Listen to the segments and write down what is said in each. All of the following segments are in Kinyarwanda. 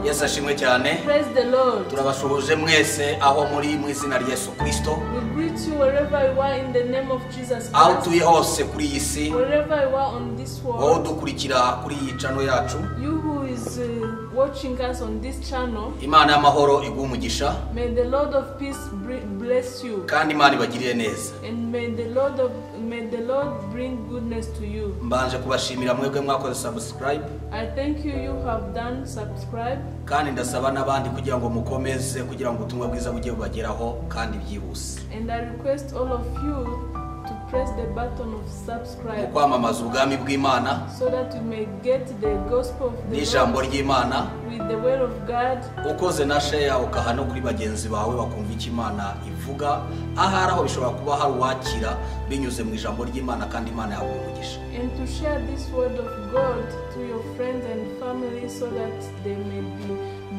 Yesu ashimwe cyane. Praise the Lord. Turabashuhuje mwese aho muri mu izina rya Yesu Kristo. We greet you wherever you are in the name of Jesus Aho Christ. utuye hose kuri iyi si, Wherever you are on this wowe world, udukurikira kuri iyi channel yacu, you who is watching us on this channel, Imana y'amahoro iguhe umugisha may the Lord of peace bless you, kandi Imana ibagirire neza. and may the Lord bring goodness to you. Mbanje kubashimira mwebwe mwakoze subscribe, I thank you, you have done subscribe, kandi ndasaba n'abandi kugira ngo mukomeze kugira ngo ubutumwa bwiza bujye bubageraho kandi byihuse. And I request all of you to press the button of Mu subscribe kwamamaza ubwami bw'Imana so that you may get the gospel of the n'ijambo Lord ry'Imana, with the word of God. Ukoze na share ukaha no kuri bagenzi bawe bakumva icyo Imana ivuga, ahari aho bishobora kuba hari uwakira binyuze mu ijambo ry'Imana kandi Imana yaguha umugisha. And to share this word of God to your friends and family so that they may be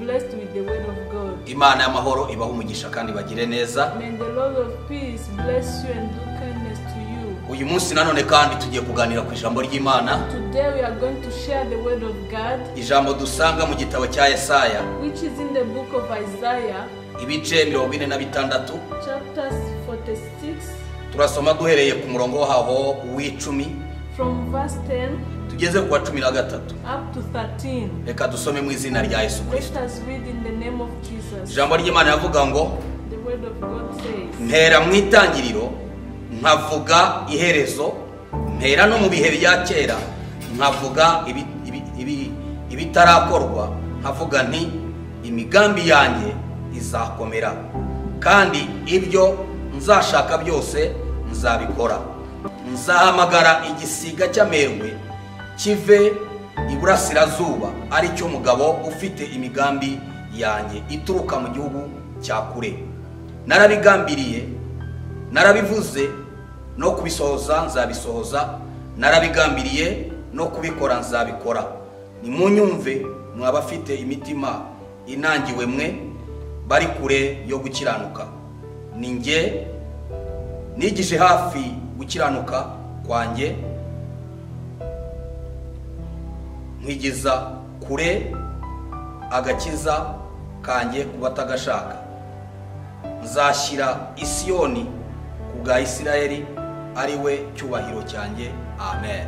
blessed with the word of God. Imana y'amahoro ibahe umugisha kandi bagire neza. May the Lord of peace bless you and do kindness to you. Uyu munsi nanone kandi tugiye kuganira ku ijambo ry'Imana, Today we are going to share the word of God, ijambo dusanga mu gitabo cya Yesaya, which is in the book of Isaiah, ibice 46, chapters 46, turasoma duhereye ku murongo waho w'icumi from verse 10 tugeze ku wa 13. Up to 13. Reka dusome mu izina rya Yesu Kristo. Let us read in the name of Jesus. Ijambo ry'Imana rivuga ngo: The word of God says, Mpera mu itangiriro nkavuga iherezo, mpera no mu bihe bya kera nkavuga ibitarakorwa, nkavuga nti: imigambi yanjye izakomera kandi ibyo nzashaka byose nzabikora. Nzahamagara igisiga cy'amerwe kive iburasirazuba, ari cyo mugabo ufite imigambi yanjye ituruka mu gihugu cya kure. Narabigambiriye, narabivuze, no kubisohoza nzabisohoza. Narabigambiriye, no kubikora nzabikora. Nimunyumve mwabafite imitima inangiwe mwe bari kure yo gukiranuka. Ni njye nigije hafi gukiranuka kwanjye, nkigiza kure agakiza kanjye ku batagashaka. Nzashyira Isiyoni ku bwa Isirayeli, ari we cyubahiro cyanjye. Amen.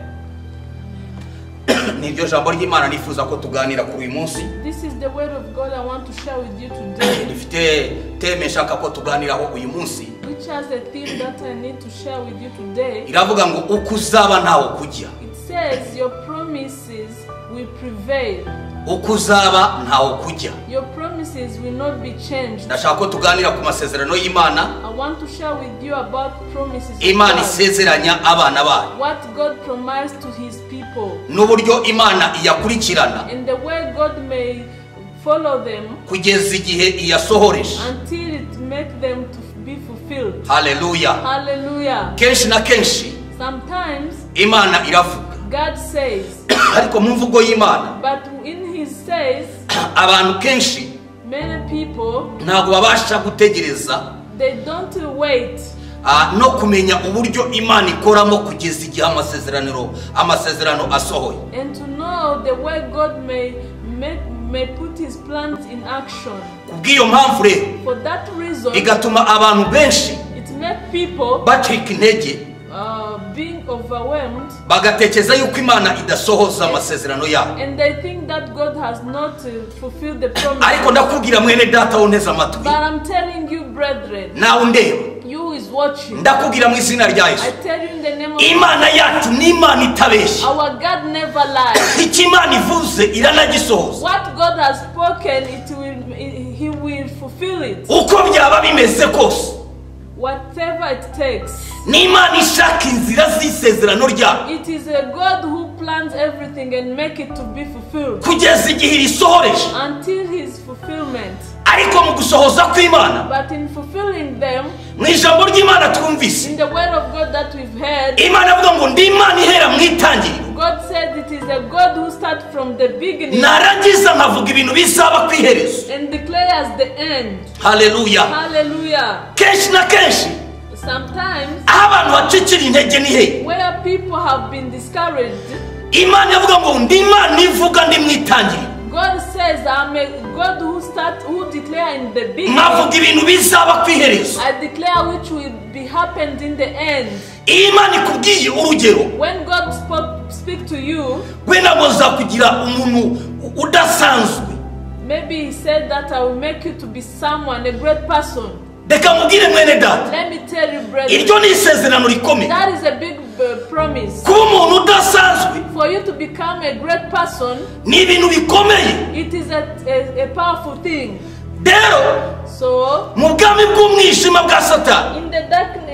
Niryo jambo ry'Imana nifuza ko tuganira kuri uyu munsi. This is the word of God I want to share with you today, Rifite theme nshaka ko tuganiraho uyu munsi. Which has a theme that I need to share with you today. Iravuga ngo uko uzaba ntawo kujya. It says, "Your promises will prevail." Uko uzaba ntawo kujya. Your promises will not be changed. Ndashaka ko tuganira ku masezerano y'Imana, I want to share with you about promises of Imana God. Isezeranya abana bayo, What God promised to his people. N'uburyo Imana iyakurikirana And the way God may follow them kugeza igihe iyasohoreje. Until it make them to be fulfilled. Haleluya. Hallelujah. Kenshi na kenshi Sometimes Imana iravuga, God says, ariko mu mvugo y'Imana but in his says, abantu kenshi many people ntabwo babasha gutegereza they don't wait no kumenya uburyo Imana ikoramo kugeza igihe amasezerano asohoye. And to know the way God may put his plans in action. Kubw'iyo mpamvu rero, For that reason, bigatuma abantu benshi it make people bacika intege, being overwhelmed, bagatekereza yuko Imana idasohoza amasezerano yabo. And they think that God has not fulfilled the promise. Ariko ndakubwira mwene data wonteze amatwi, But I'm telling you, brethren, nawe undeba, you who is watching, ndakubwira mu izina rya Yesu, I tell you in the name of Imana yacu ni Imana itabeshya. Our God never lies. Icyo Imana ivuze iranagisohoza. What God has spoken, it will He will fulfill it. Uko byaba bimeze kose, Whatever it takes. Ni Imana ishaka inzira z'isezerano ryayo It is a God who plans everything and make it to be fulfilled kugeza igihe irisohoreje. Until his fulfillment. Ariko mu gusohoza kw'Imana, But in fulfilling them, mu ijambo ry'Imana twumvise, in the word of God that we've heard, Imana avuga ngo ndi Imana ihera mu itangiriro, God said it is a God who starts from the beginning narangiza nkavuga ibintu bizaba ku iherezo. And declares the end. Haleluya. Hallelujah. Kenshi na kenshi, Sometimes, aho abantu bacikira intege ni he? Where people have been discouraged, Imana ivuga ngo ndi Imana ivuga ndi mu itangiriro, God says, "I'm a God who declare in the beginning. Nkavuga ibintu bizaba ku iherezo. I declare which will be happened in the end. Iyo Imana ikubwiye urugero, when God speak to you, wenda ngo nzakugira umuntu udasanzwe. Maybe he said that I will make you to be someone, a great person. Reka nkubwire mwene data. Let me tell you, brethren. Iryo ni isezerano rikomeye. That is a big promise. Kuba umuntu udasanzwe, for you to become a great person, ni ibintu bikomeye. It is a powerful thing. Rero, so mu bwami bw'umwijima bwa Satani,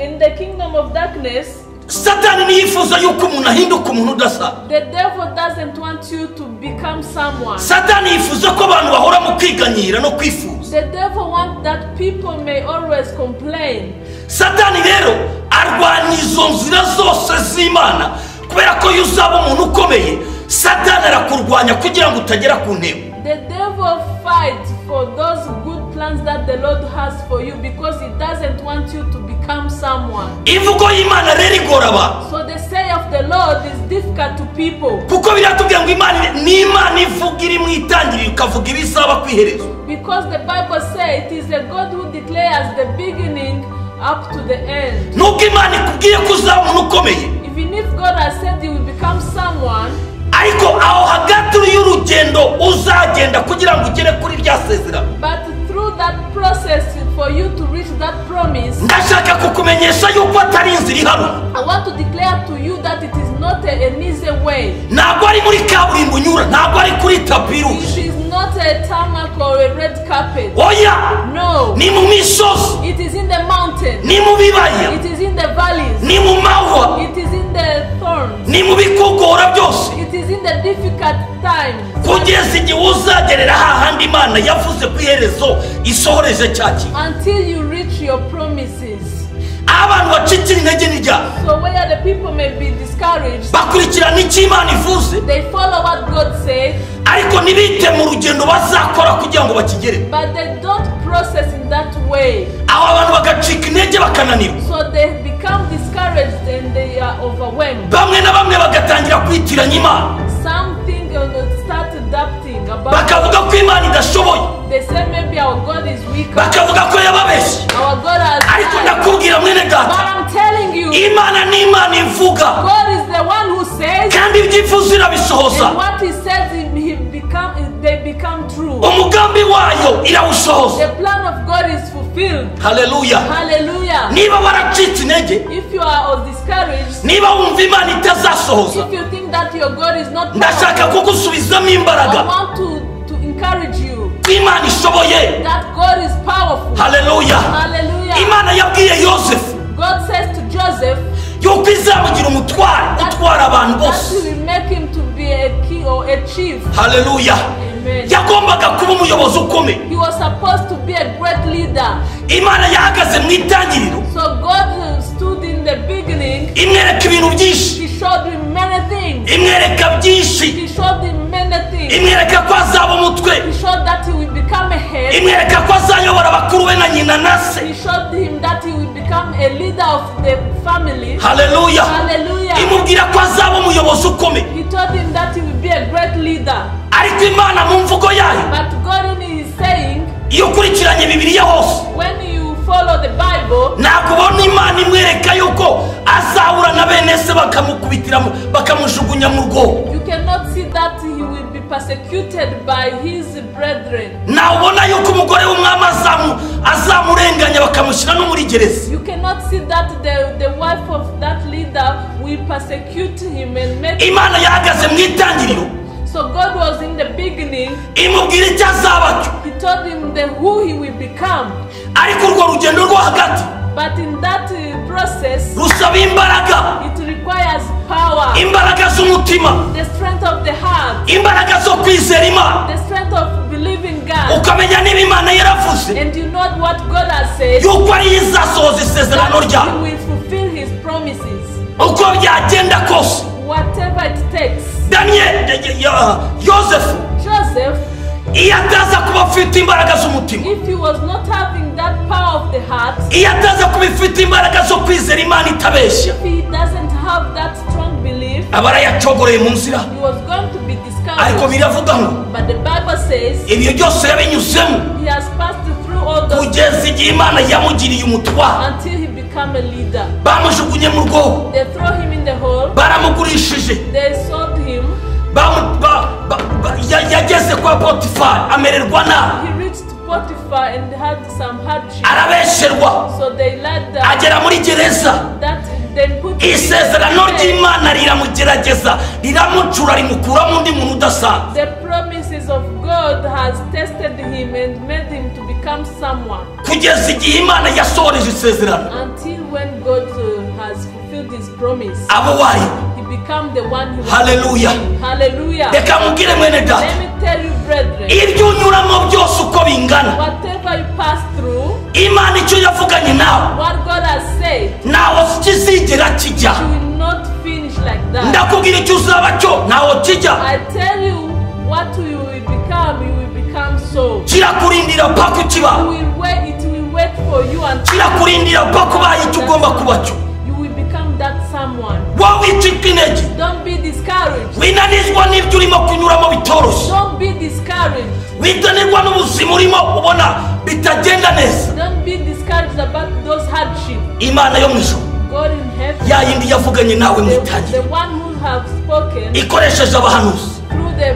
in the kingdom of darkness, Satani ntiyifuza yuko umuntu ahinduka umuntu udasanzwe. The devil doesn't want you to become someone. Satani yifuza ko abantu bahora mu kwiganyira no kwifuza. The devil wants that people may always complain. Satani rero arwanya izo nzira zose z'Imana, kubera ko iyo uzaba umuntu ukomeye, Satani arakurwanya kugira ngo utagera ku ntego. The devil fights for those good plans that the Lord has for you because he doesn't want you to become someone. Imvugo y'Imana rero igora abantu. So the say of the Lord is difficult to people. Kuko biratubwira ngo Imana ni Imana ivuga iri mu itangiriro ikavuga ibizaba ku iherezo. Because the Bible says it is a God who declares the beginning up to the end. Nubwo Imana ikubwiye ko uzaba umuntu ukomeye, even if God has said you will become someone, ariko aho hagati y'urugendo uzagenda kugira ngo ugere kuri rya sezerano. But through that process for you to reach that promise, ndashaka kukumenyesha yuko atari inzira iharuye. I want to declare to you that it is not an easy way. Ntabwo ari muri kaburimbo unyura, ntabwo ari kuri tapi rouge. It is not a tarmac or a red carpet. Oya. No. Ni mu misozi. It is in the mountain. Ni mu bibaya. It is in the valleys. Ni mu mahwa. It is in the thorns. Ni mu bikugora byose. It is in the difficult times. Kugeza igihe uzagerera hahandi Imana yavuze ku iherezo isohoreje cya kintu. Until you reach your promises. Abantu bacikira intege n'ibyaha. So where the people may be discouraged, bakurikirana icyo Imana ivuze, they follow what God said, ariko ntibite mu rugendo bazakora kugira ngo bakigere. But they don't process in that way. Aho abantu bagacika intege bakananirwa. So they become discouraged and they are overwhelmed. Bamwe na bamwe bagatangira kwitiranya Imana. Something start doubting about. Bakavuga ko Imana idashoboye. They say maybe our God is weaker. Bakavuga ko yababeshye. Our God has. Ariko ndakubwira mwene data. But I'm telling you, Imana ni Imana ivuga. God is the one who says. Kandi ibyo ivuze irabisohoza. And what he says, they become true. Umugambi wayo irawusohoza. The plan of God is fulfilled. Hallelujah. Hallelujah. Niba waracitse intege, if you are discouraged, niba wumva Imana itazasohoza, if you think that your God is not, ndashaka kugusubizamo imbaraga. I want to encourage you. Imana ishoboye. That God is powerful. Hallelujah. Hallelujah. Imana yabwiye Yosefu. God says to Joseph, yuko izamugira umutware utwara abantu bose. That will make him to be a king or a chief. Hallelujah. Amen. Yagombaga kuba umuyobozi ukomeye. He was supposed to be a great leader. Imana yahagaze mu itangiriro. So God stood in the beginning. Imwereka ibintu byinshi. He showed him many things. Imwereka byinshi. He showed him many things. Imwereka ko azaba umutwe. He showed that he will become a head. Imwereka ko azayobora abakuru be na nyina na se. He showed him that he will become a leader of the family. Hallelujah. Hallelujah. Imubwira ko azaba umuyobozi ukomeye. He told him that he will be a great leader. Ariko Imana mu mvugo yayo, but God in his saying, iyo ukurikiranye Bibiliya hose, when you follow the Bible, ntabwo ubona Imana imwereka yuko azahura na bene se bakamukubitira bakamujugunya mu rwobo. You cannot see that he will be persecuted by his brethren. Ntabona yuko umugore w'umwami azamurenganya bakamushyira no muri gereza. You cannot see that the wife of that leader will persecute him and make. Imana yahagaze mu itangiriro. So God was in the beginning. Imubwira icyo azaba cyo. He told him who he will become. Ariko urwo rugendo rwo hagati, but in that process, rusaba imbaraga. It requires power. Imbaraga z'umutima. The strength of the heart. Imbaraga zo kwizera Imana. The strength of believing God. Ukamenya niba Imana yaravuze. And you know what God has said. Yuko ari izasohoza isezerano ryayo. He will fulfill his promises. Uko byagenda kose. Whatever it takes. Daniel, Joseph, iyo ataza kuba afite imbaraga z'umutima, if he was not having that power of the heart, iyo ataza kuba afite imbaraga zo kwizera Imana itabeshya, if he doesn't have that strong belief, aba arayacogoreye mu nzira. He was going to be discouraged. Ariko discouraged. Biravuga ngo But the Bible says ibyo byose yabinyuzemo he has passed through all those kugeza igihe Imana yamugiriye umutwaro. Until he became a leader. Bamujugunye mu rwobo. They throw him in the hole. Baramugurishije. They sold him. Bamu- ba- ba- ba- ya- yageze kwa Potifari amererwa nabi. He reached Potiphar and had some hardship. Arabesherwa. So they led the, Agera muri gereza. That then put him in Isezerano jail. ry'Imana riramugerageza riramucura rimukuramo undi muntu udasanzwe. The promises of God has tested him and made him to become someone Kugeza igihe Imana yasohoreje isezerano until when God has fulfilled his promise. abo wariwe. He become the one he wants Hallelujah. to be. Hallelujah. Reka mubwire mwene data, Let me tell you, brethren, ibyo unyuramo byose uko bingana, whatever you pass through, Imana icyo yavuganye nawe what God has said, ntaho kizigera kijya. you will not finish like that. Ndakubwira icyo uzaba cyo ntaho kijya. I tell you what you will become, you will become so. Kirakurindira paka ukiba. You will wait, it will wait for you until Kirakurindira paka ubaye icyo ugomba kuba cyo. You will become that someone. Wowe wicika intege. Don't be discouraged. Winanizwa n'ibyo urimo kunyuramo bitoroshye. Don't be discouraged. Witanirwa n'ubuzima urimo ubona bitagenda neza. Don't be discouraged about those hardships. Imana yo mu ijuru, God in heaven, ya yindi yavuganye nawe mu the itangiriro one who have spoken ikoresheje abahanuzi, through the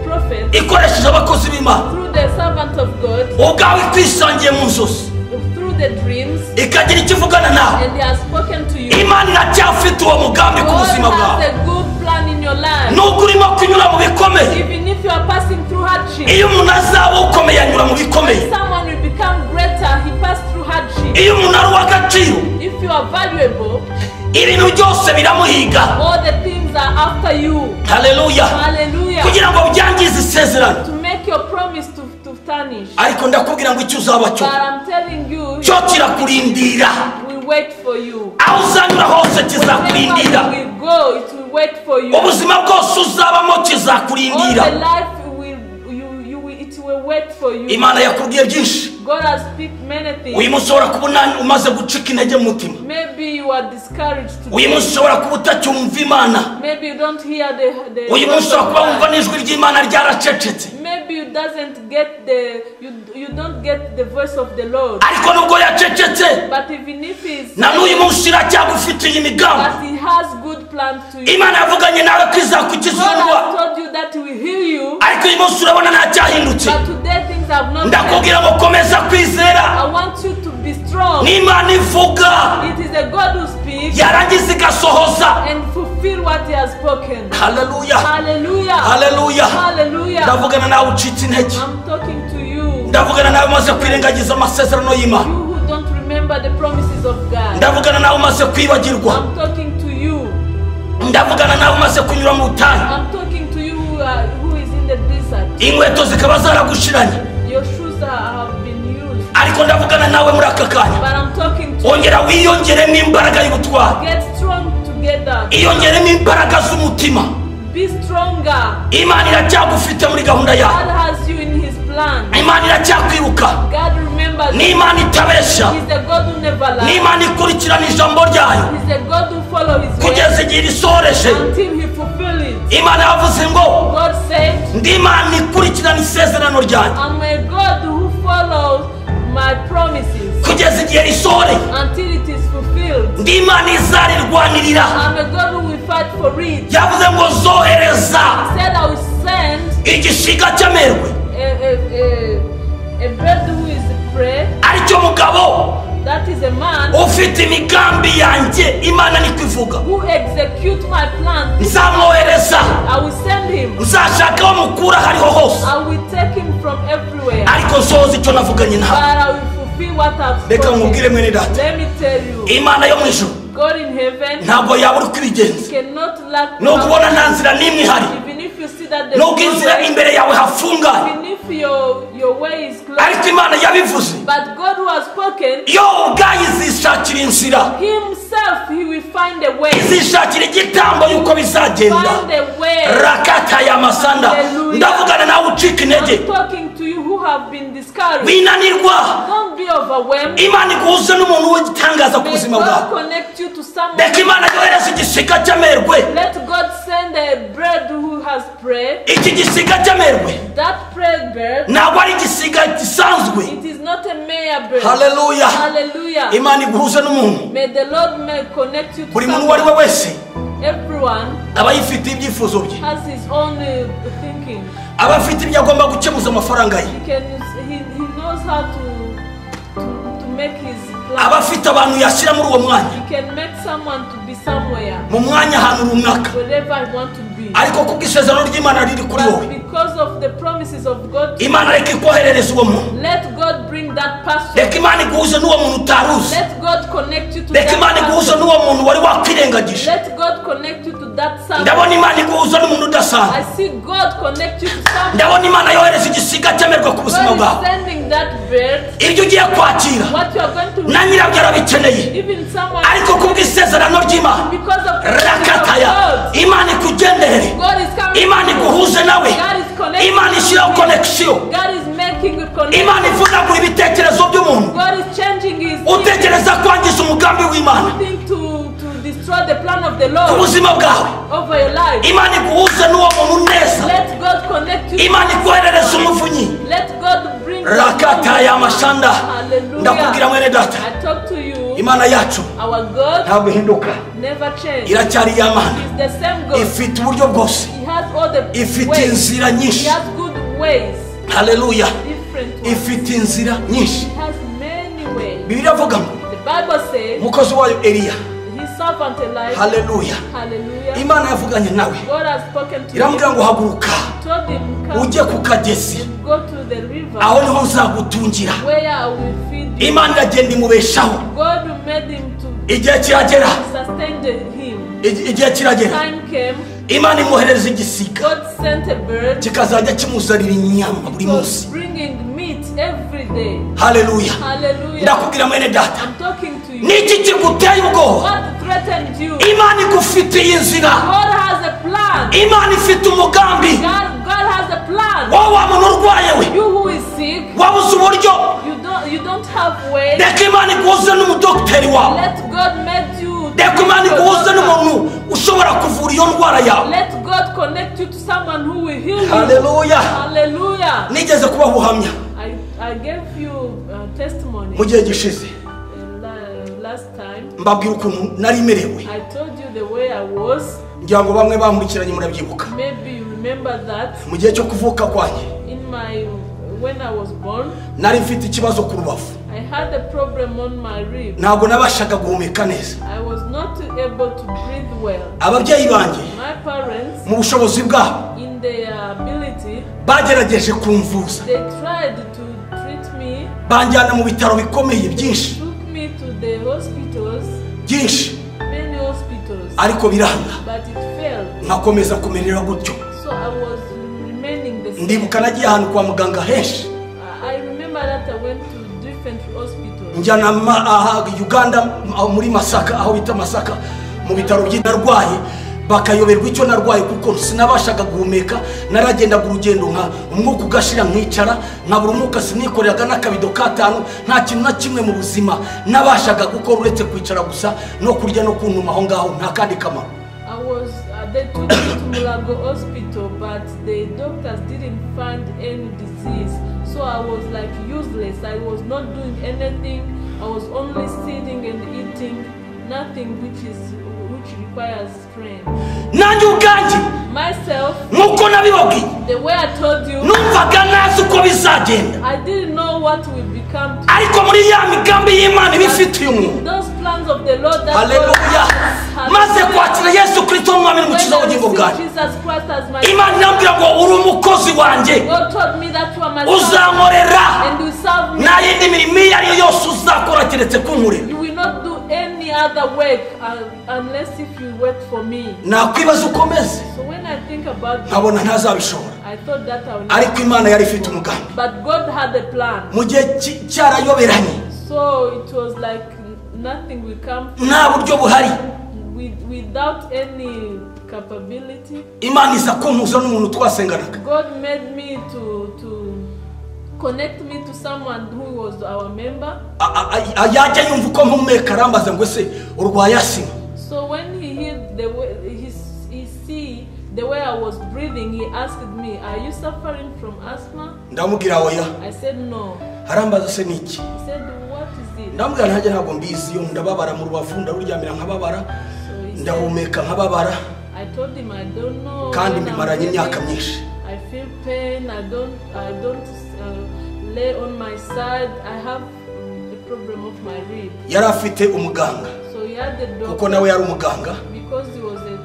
prophet, ikoresheje abakozi b'Imana, through the servant of God, ubwawe ikwisangiye mu nzozi through the dreams, ikagira icyo ivugana nawe, and he has spoken to you. Imana iracyafite uwo mugambi ku God buzima bwawe. has a good plan in your life. Nubwo urimo kunyura mu bikomeye, Even if you are passing through hardship, iyo umuntu azaba ukomeye anyura mu bikomeye. Someone will become greater, he passed through hardship. Iyo umuntu ari uw'agaciro, If you are valuable, ibintu byose biramuhiga. All the things are after you. Haleluya. Hallelujah. Kugira ngo byangize isezerano. To make your promise to tarnish. Ariko ndakubwira ngo icyo uzaba cyo But I'm telling you, cyo kirakurindira. We wait for you. Aho uzanyura hose Wherever kizakurindira. you will go, it will wait for you. Ubuzima bwose uzabamo All kizakurindira. the life it will wait for you. Imana yakubwiye byinshi. God has speak many Uyu things. munsi ushobora kuba umaze gucika intege mu mutima. Maybe you are discouraged Uyu today. munsi ushobora kuba utacyumva Imana. Maybe you don't hear the Uyu munsi voice ushobora of kuba wumva God. n'ijwi ry'Imana ryaracecetse. Maybe you doesn't get the you, you don't get the voice of the Lord. Ariko nubwo yacecetse, But even if he's na n'uyu munsi iracyagufitiye imigambi. But he has good plans to you. Imana yavuganye nawe ko izakukiza God indwara. has told you that he will heal you. Ariko uyu munsi urabona ntacyahindutse. But today things have not changed. Ndakubwira ngo komeza kwizera. I want you to be strong. N'Imana ivuga It is a God who speaks yarangiza igasohoza. And fulfill what he has spoken. Haleluya. Hallelujah. Haleluya. Hallelujah. Ndavugana nawe ucitse intege. I'm talking to you. Ndavugana nawe umaze kwirengagiza amasezerano y'Imana. You who don't remember the promises of God. Ndavugana nawe umaze kwibagirwa. I'm talking to you. Ndavugana nawe umaze kunyura mu butayu, I'm talking to you who is in the desert. Inkweto zikaba zaragushiranye. Your shoes have been used. Ariko ndavugana nawe muri aka kanya, But I'm talking to you. ongera wiyongeremo imbaraga y'ubutwari. Get strong together. Iyongeremo imbaraga z'umutima. Be stronger. Imana iracyagufite muri gahunda yawe. God has you in his plan. Imana iracyakwibuka. God remembers. Ni Imana itabeshya. He's a God who never Ni lies. Imana ikurikirana ijambo ryayo He's a God who follows his way kugeza igihe irisohoreje. Until he fulfills it. Imana yavuze ngo God said, ndi Imana ikurikirana isezerano ryanjye I'm a God who follows my promises kugeza igihe risohoreye. Until it is fulfilled. Ndi Imana izarirwanirira. I'm a God who will fight for it. Yavuze ngo zohereza He said, I will send igisiga cy'amerwe, a bird who is a prey. Aricyo mugabo That is a man ufite imigambi yanjye. Imana niko ivuga. Who execute my plan. Nzamwohereza. I will send him. Nzashaka aho mukura aho ariho hose, I will take him from everywhere. Ariko nsohoza icyo navuganye nawe. But I will fulfill what I've Reka spoken. nkubwire mwene data, Let me tell you, Imana yo mu ijuru God in heaven ntabwo yabura uko ibigenza. Cannot lack Nubwo ubona nta nzira n'imwe ihari, Even if you see that there's nubwo no inzira way, imbere yawe hafunganye, even if your way is closed, ariko Imana yabivuze, but God who has spoken, yo ubwayo izishakira inzira, himself he will find a way. Izishakira igitambo y'uko bizagenda. Find a way. Rakata ya masanda. Hallelujah. Ndavugana nawe ucika intege. I'm talking to you who have been discouraged. Winanirwa. Don't be overwhelmed. Imana iguhuze n'umuntu w'igitangaza ku May buzima God bwawe. connect you to someone. Reka Imana yohereze igisiga cy'amerwe Let God send send a bird who has prayed. Iki gisiga cy'amerwe That prayed bird, ntabwo ari igisiga gisanzwe. it is not a mere bird. Haleluya. Hallelujah. Imana iguhuze n'umuntu. May the Lord may connect you to Buri muntu uwo ari we someone. wese Everyone aba yifitiye ibyifuzo bye, has his own thinking. aba afite ibyo agomba gukemuza amafaranga ye, He knows how to make his aba plan. afite abantu yashyira muri uwo mwanya, He can make someone to be somewhere, mu mwanya ahantu runaka, wherever I want to be. ariko kubw'isezerano ry'Imana riri kuri But wowe, because of the promises of God, Imana reka ikoherereze uwo muntu. let God bring that person. Reka Imana iguhuze n'uwo muntu utaruzi. Let God connect you to Reka that Imana iguhuze person. n'uwo muntu wari wakwirengagije. Let God connect you to that someone. Ndabona Imana iguhuza n'umuntu udasanzwe. I see God connect you to someone. Ndabona Imana yohereza igisiga cyemerwa ku buzima God bwawe. is sending that bird. Ibyo ugiye kwakira What you are going to na nyirabyo arabikeneye, even someone, ariko kubw'isezerano ry'Imana because of the promises of rakataya, God, Imana ikugenderere, God is coming. Imana to you. iguhuze nawe, God is connecting Imana ishyiraho you. connection, God is making a connection. Imana ivunagura ibitekerezo by'umuntu God is changing his thinking utekereza kwangiza umugambi w'Imana to destroy the plan of the ku Lord buzima bwawe. over your life. Imana iguhuze n'uwo muntu neza. Let God connect you. Imana ikoherereza umuvunyi. Let God bring Rakataya mashanda. Hallelujah. Ndakubwira mwene data, I talk to you. Imana yacu Our God ntabwo ihinduka, never changes. iracyari iya Mana, He's the same God. ifite uburyo bwose, He has all the ifite ways. inzira He nyinshi. has good ways. Haleluya, Different ways. ifite inzira nyinshi. He has many ways. Bibiliya avuga ngo The Bible says umukozi wayo Eliya, his servant Elijah. haleluya, Hallelujah. Imana yavuganye nawe God has spoken to iramubwira him. ngo haguruka Told him, come ujye ku kagezi, and go to the river aho niho nzagutungira. where I will feed you. Imana iragenda imubeshaho. God made him to Igihe kiragera, sustain him. igihe kiragera, Time came, Imana imwoherereza igisiga God sent a bird kikazajya kimuzanira inyama buri was munsi. bringing meat every day. Haleluya. Hallelujah. Ndakubwira mwene data, I'm talking to you. niki kiguteye ubwoba? What threatened you? Imana igufitiye inzira, God has a plan. Imana ifite umugambi. God has a plan. Wowe wa muntu urwaye we, You who is sick, wabuze uburyo, you don't have way. reka Imana iguhuze n'umudogiteri wawe. Let God make you. Reka Imana iguhuze n'umuntu ushobora kuvura iyo ndwara yawe. Let God connect you to someone who will heal you. Haleluya. Hallelujah. Nigeze kubaha ubuhamya I gave you a testimony mu gihe gishize, last time. mbabwira ukuntu nari merewe. I told you the way I was. Ngira ngo bamwe bankurikiranye murabyibuka. Maybe you remember that Mu gihe cyo kuvuka kwanjye when I was born, nari mfite ikibazo ku rubavu, I had a problem on my rib. ntabwo nabashaga guhumeka neza. I was not able to breathe well. Ababyeyi banjye My parents, mu bushobozi bwabo in their ability, bagerageje kumvuza, they tried to treat me, banjyana mu bitaro bikomeye byinshi took me to the hospitals, byinshi, many hospitals, ariko biranga, but it failed. nkakomeza kumerera gutyo. So I was remaining the same. Ndibuka nagiye ahantu kwa muganga henshi, I remember that I went to different hospitals. njyana Uganda muri Masaka, aho bita Masaka, mu bitaro by'inarwaye, bakayoberwa icyo narwaye kuko sinabashaga guhumeka. Naragendaga urugendo nka umwuka ugashira nkicara, nkabura umwuka, sinikoreraga n'akabido k'atanu. Nta kintu na kimwe mu buzima nabashaga gukora uretse kwicara gusa no kurya no kuntuma aho ngaho, nta kandi kamaro. They took me to Mulago Hospital, but the doctors didn't find any disease. So I was like useless. I was not doing anything. I was only sitting and eating, nothing which requires strength. Nanjye ubwanjye Myself, nkuko nabibabwiye, the way I told you, numvaga ntazi uko bizagenda, I didn't know what will become to ariko muri ya migambi y'Imana ibifitiye umuntu. those plans of the Lord that Haleluya. God Maze kwakira Yesu Kristo nk'umwami n'umukiza w'ubugingo bwanjye, Jesus Christ as my Imana irambwira ngo uri umukozi wanjye, God told me that you are my servant uzankorera and you serve me. nta yindi mirimo iyo ari yo yose uzakora keretse kunkorera. You will not do any other work unless if you work for me. Nakwibaza ukomeze, So when I think about this, nkabona ntazabishobora, I thought that I would. ariko Imana yari ifite umugambi. But God had a plan. Mu gihe cyarayoberanye, So it was like nothing will come nta buryo buhari, without any capability. Imana iza kumpuza n'umuntu twasenganaga. God made me to connect me to someone who was our member. Yajya yumva uko mpumeka arambaza ngo ese urwaye asima. So when he heard the way he see The way I was breathing, he asked me, "Are you suffering from asthma?" Ndamubwira oya. I said no. Arambaza se niki? He said, "What is it?" Ndamubwira ntajye ntabwo mbizi, yo ndababara mu rubavu, ndaruryamira nkababara, ndahumeka nkababara. I told him I don't know. Kandi mbimaranye imyaka myinshi. I feel pain. I don't lay on my side. I have a problem of my rib. Yari afite umuganga. So he had the doctor. Kuko nawe yari umuganga. Because he was a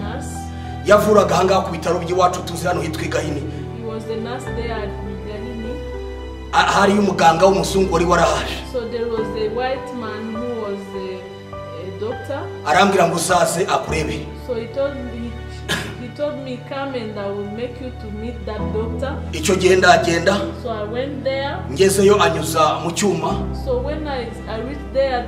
nurse. Yavuraga ahangaha ku bitaro by'iwacu tuzi hano hitwa Gahini. He was a nurse there at Gahini. Hari umuganga w'umuzungu wari warahaje. So there was a white man who was a doctor. Arambwira ngo uzaze akurebe. So he told me, come and I will make you to meet that doctor. Icyo gihe ndagenda. So I went there. Ngezeyo anyuza mu cyuma. So when I reached there,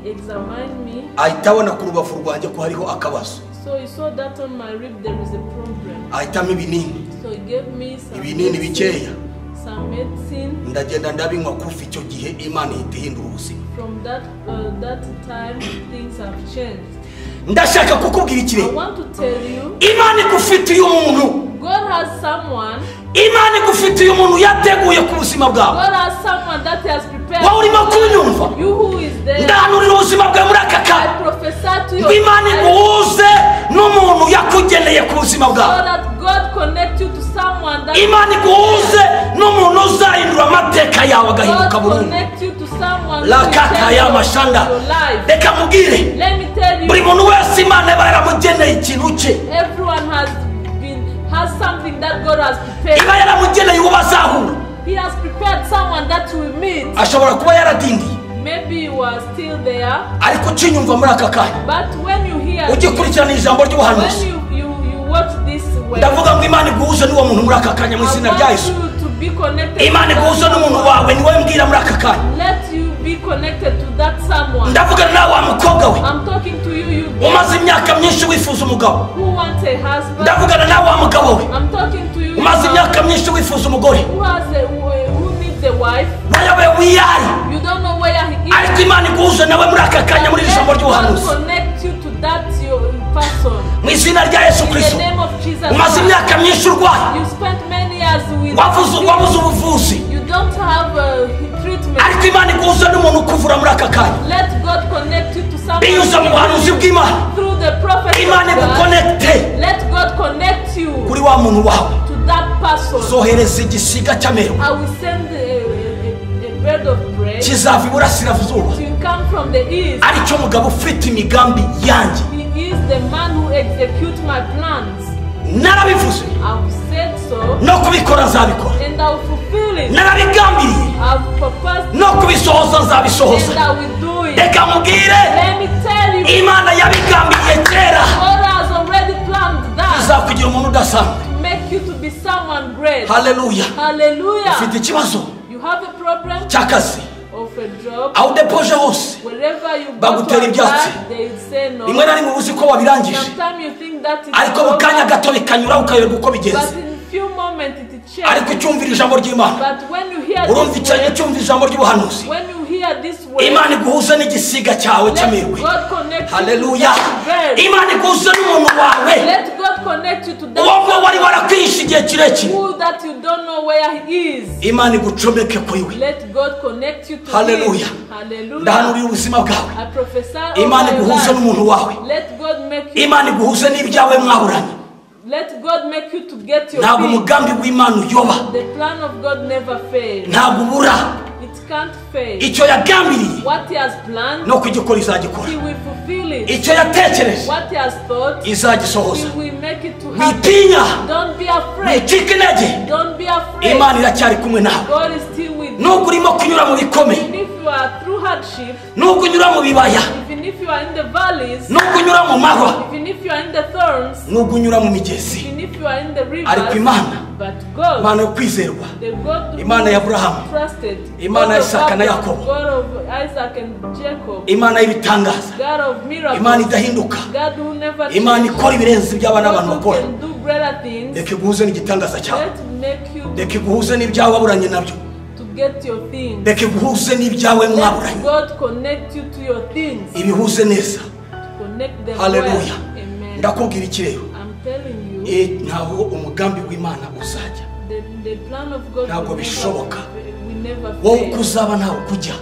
he examined me. Ahita abona ku rubavu rwanjye ko hariho akabazo. So he saw that on my rib there is a problem. Ahitamo ibinini. So he gave me some ibinini bikeya. Some medicine. Ndagenda ndabinywa kuva icyo gihe Imana ihita ihindura ubuzima. From that time things have changed. Ndashaka kukubwira ikire. I want to tell you. Imana igufitiye umuntu. God has someone. Imana igufitiye umuntu yateguye ku buzima bwawe. God has someone that has prepared. Wowe urimo kunyumva. You who is there. Ndahanurira ubuzima bwawe muri aka kanya. I prophesy to you. Imana iguhuze n'umuntu yakugeneye ku buzima bwawe. So that God connect you to someone that. Imana iguhuze n'umuntu uzahindura amateka yawe agahinduka burundu. Connect you to someone. Lakaka ya mashanda. Reka mubwire. Let me tell you. Buri muntu wese Imana iba yaramugeneye ikintu cye. Everyone has something that God has prepared. Iba yaramugeneye uwo bazahura. He has prepared someone that will meet. Ashobora kuba yaradindiye. Maybe you are still there. Ariko ukinyumva muri aka kanya. But when you hear, ugikurikirana ijambo ry'ubuhanuzi. When you watch this word, ndavuga ngo Imana iguhuze n'uwo muntu muri aka kanya mu izina rya Yesu. I want you to be connected. Imana iguhuze n'umuntu wawe, ni wowe mbwira muri aka kanya. Let you be connected to that someone. Ndavuga nawe wa mukobwa we. I'm talking to you umaze imyaka myinshi wifuza umugabo. Who wants a husband? Ndavugana nawe wa mugabo we. I'm talking to you. Umaze imyaka myinshi wifuza umugore. Who needs a wife? Nawe wiyari. You don't know where he is. Ariko Imana iguhuze nawe muri aka kanya muri iri jambo ry'ubuhanuzi. Connect you to that your person. Mu izina rya Yesu Kristo. In the name of Jesus. Umaze imyaka myinshi urwaye. You spent many years with. Wabuze ubuvuzi. You don't have a treatment. Ariko Imana iguhuze n'umuntu ukuvura muri aka kanya. Let God connect you to someone. Binyuze mu buhanuzi bw'Imana. Through the prophet. Imana iguconnecte. Let God connect you. Kuri wa muntu wawe. To that person. Zohereza igisiga cy'amerwe. I will send a bird of prey. Kizava iburasirazuba. To come from the east. Aricyo mugabo ufite imigambi yanjye. He is the man who executes my plans. Narabivuze. I've said so. No kubikora nzabikora. And I will fulfill it. Narabigambiriye. I've purposed. No kubisohoza nzabisohoza. And I will do it. Reka mubwire. Let me tell you. Imana yabigambiriye kera. God has already planned that. Izakugira umuntu udasanzwe. To make you to be someone great. Hallelujah. Hallelujah. Ufite ikibazo. You have a problem. Cy'akazi. Of a job. Aho udepoje hose. Wherever you go bagutera to ibyatsi. apply, they say no. Rimwe na rimwe uzi ko wabirangije. Sometimes you think that it's ariko mu kanya gato bikanyura ukayoberwa uko bigenze. But in few moments it changes. Ariko ucyumvira ijambo ry'Imana. But when you hear urumva this word, ucyumva ijambo ry'ubuhanuzi. When you hear this word, Imana iguhuze n'igisiga cyawe cy'amerwe. God connect you. Hallelujah. To that bird. Imana iguhuze n'umuntu wawe. Let God connect you to that uwo wari warakwihishe igihe kirekire. Who that you don't know where he is. Imana igucomeke kuri we. Let God connect you to Hallelujah. him. Hallelujah. Ndahanurira ubuzima bwawe. I prophesy. Imana iguhuze n'umuntu wawe. Let God make you. Imana iguhuze n'ibyawe mwaburanye. Let God make you to get your Ntabwo things. umugambi w'Imana uyoba. The plan of God never fails. Ntabwo ubura. It can't fail. Icyo yagambiriye. What he has planned, no kugikora izagikora. He will fulfill it. Icyo yatekereje. What he has thought, izagisohoza. He will make it to happen. Witinya. Don't be afraid. Wicike intege. Don't be afraid. Imana iracyari kumwe nawe. God is still with you. Nubwo urimo kunyura mu bikomeye. Even if you are through hardship, nubwo unyura mu bibaya. Even if you are in the valleys, nubwo unyura mu mahwa. Even if you are in the thorns, nubwo unyura mu migezi. Even if you are in the rivers, ariko Imana, but God, Imana yo kwizerwa, the God Imana ya Abrahamu, trusted, Imana ya Isaka na Yakobo, God of Isaac and Jacob, Imana y'ibitangaza, God of miracles, Imana idahinduka, God who never Imana changes, ikora ibirenze iby'abana n'abantu bakora. God who can do greater things. Reka iguhuze n'igitangaza cyawe. Let make you Reka iguhuze n'ibyawe waburanye nabyo. to get your things. Reka iguhuze n'ibyawe Let mwaburanye. God connect you to your things. Ibihuze neza. Connect them Hallelujah. well. Amen. Ndakubwira iki rero? I'm telling you. Ntaho umugambi w'Imana uzajya. The plan of God ntabwo bishoboka. will never Wowe fail. kuzaba ntawe kujya.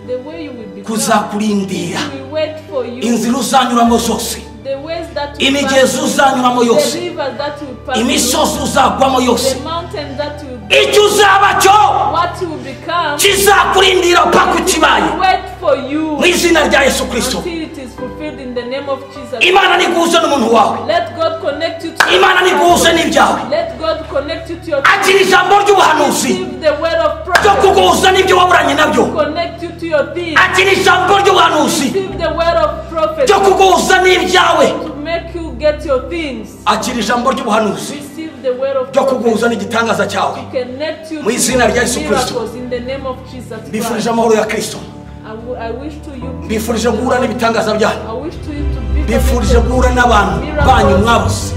The way you will become. Kuzakurindira. We wait for you. Inzira uzanyuramo zose. The ways that you Imigezi uzanyuramo yose. The rivers that you pass. Imisozi uzagwamo yose. The mountains that you Icyo uzaba cyo. What you become. Kizakurindira paka ukibaye. Wait for you. Mu izina rya Yesu Kristo. Until it is fulfilled in the name of Jesus. Imana niguhuze n'umuntu wawe. Let God connect you to Imana niguhuze n'ibyawe. Let God connect you to your Akira ijambo ry'ubuhanuzi. Receive the word of Ryo prophet. kuguhuza n'ibyo waburanye nabyo. Connect you to your things. Akira ijambo ry'ubuhanuzi. Receive the word of prophet. Ryo kuguhuza n'ibyawe. To make you get your things. Akira ijambo ry'ubuhanuzi. Receive the word of Ryo kuguhuza prophet. n'igitangaza cyawe. Connect you Mu izina rya Yesu to Kristo. miracles in the name of Jesus Mbifurije Christ. amahoro ya Kristo. I wish to you. Mbifurije guhura n'ibitangaza byanyu. I wish to you to be Mbifurije connected. guhura n'abantu banyu mwabuze.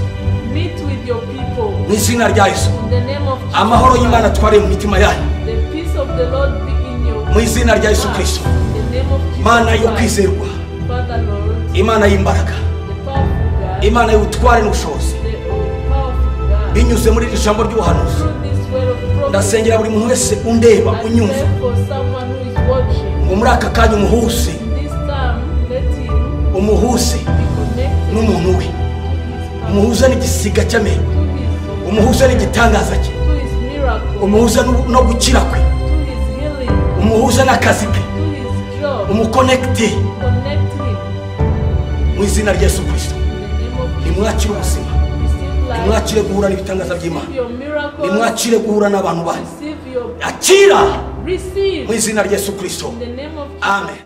Meet with your people. Mu izina rya Yesu. In the name of Jesus. Amahoro y'Imana tware mu mitima yanyu. The peace of the Lord be in your Mu izina rya Yesu heart. Kristo. In the name of Jesus Mana yo Christ. kwizerwa. Father Lord, Imana y'imbaraga. the powerful God, Imana y'ubutware n'ubushobozi. the powerful God, Binyuze muri iri jambo ry'ubuhanuzi. through this word of prophecy, Ndasengera buri muntu wese undeba I unyumva. pray for someone who is watching. Ngo muri aka kanya umuhuze. This time, let him Umuhuze be connected n'umuntu we. to his power, Umuhuze n'igisiga cy'amerwe. to his, Umuhuze n'igitangaza cye. to his miracle, Umuhuze no gukira kwe. to his healing, Umuhuze n'akazi ke. to his job. Umukonekite Connect him mu izina rya Yesu Kristo. in the name of Jesus. Nimwakire ubuzima. Receive life. Nimwakire guhura n'ibitangaza by'Imana. Receive your miracles. Nimwakire guhura n'abantu banyu. Receive your Akira receive mu izina rya Yesu Kristo. in the name of Jesus. Amen.